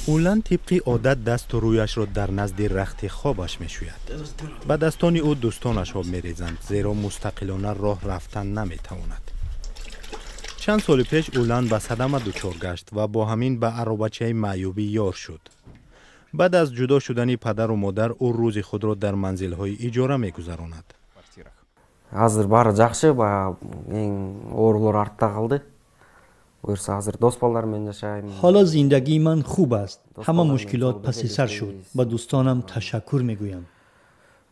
Улан тибқи одат дасту рӯяшро дар назди рахти хобаш мешӯяд. Ба дастони ӯ дӯстонаш об мерезанд, зеро мустақилона роҳ рафтан наметавонад. Чанд соли пеш Улан ба садама дучор гашт ва бо ҳамин ба аробачаи маъюбӣ ёр шуд. Баъд аз ҷудо шудани падару модар ӯ рӯзи худро дар манзилҳои иҷора мегузаронад. Азыр баары жакшы, баягы эң оорулор артта калды. Буюрса, азыр дос балдар менен жашайм. Ҳоло зиндагии ман хуб аст. Ҳама мушкилот паси сар шуд. Ба дӯстонам ташаккур мегӯям.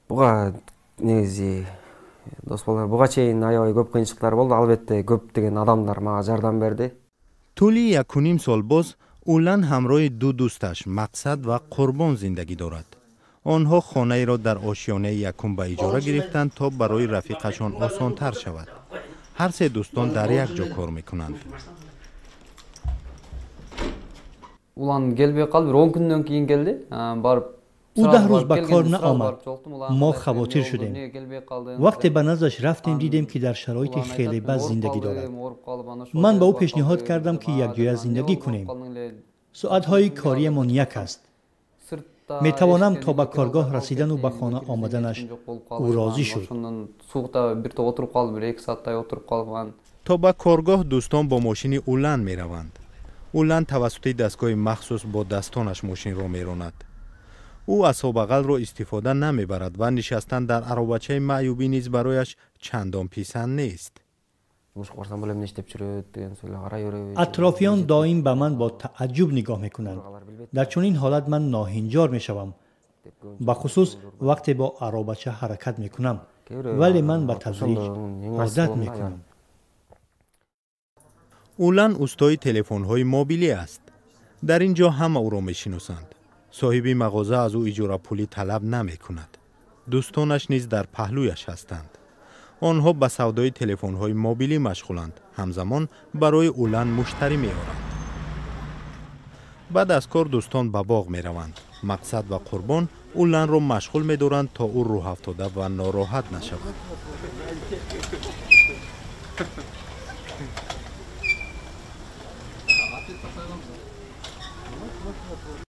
Буга негизи дос балдар, буга чейин аябай көп кыйынчылыктар болду. Албетте, көптөгөн адамдар мага жардам берди. Тӯли якуним сол боз Улан ҳамроҳи ду дӯсташ Мақсад ва Қурбон зиндагӣ дорад. Онҳо хонаеро дар ошёнаи якум ба иҷора гирифтанд, то барои рафиқашон осонтар шавад. Ҳар се дӯстон дар як ҷо кор мекунанд. Улан келбей калды, бир 10 күндөн кийин келди. Барып Ӯ 10 рӯз ба кор наомад. Мо хавотир шудем. Вақте ба наздаш рафтем, дидем, ки дар шароити хеле бад зиндагӣ дорад. Ман ба ӯ пешниҳод кардам, ки якҷоя зиндагӣ кунем. Соатҳои кориямон як аст. Метавонам то ба коргоҳ расидану ба хона омаданаш. Ӯ розӣ шуд. Суукта бир топ отуруп калып, бир 2 сааттай отуруп калып, анан То ба коргоҳ дӯстон бо мошини Улан мераванд. Улан тавассути дастгоҳи махсус бо дастонаш мошинро меронад. Ӯ асобағалро истифода намебарад ва нишастан дар аробачаи маъюбӣ низ барояш чандон писанд нест. Жумушка барсам, бул эмне иштеп жүрөт деген эле карай беребиз. Атрофиён доим ба ман бо тааҷҷуб нигоҳ мекунанд. Дар чунин ҳолат ман ноҳинҷор мешавам, бахусус вақте бо аробача ҳаракат мекунам, вале ман ба тадриҷ одат мекунам. Улан устои телефонҳои мобилӣ аст. Дар ин ҷо ҳама ӯро мешиносанд. Соҳиби мағоза аз ӯ иҷорапулӣ талаб намекунад. Дӯстонаш низ дар паҳлӯяш ҳастанд. Онҳо ба савдои телефонҳои мобилӣ машғуланд, ҳамзамон барои Улан муштарӣ меоранд. Баъд аз кор дӯстон ба боғ мераванд. Мақсад ва Қурбон Уланро машғул медоранд, то ӯ рӯҳафтода ва нороҳат нашавад.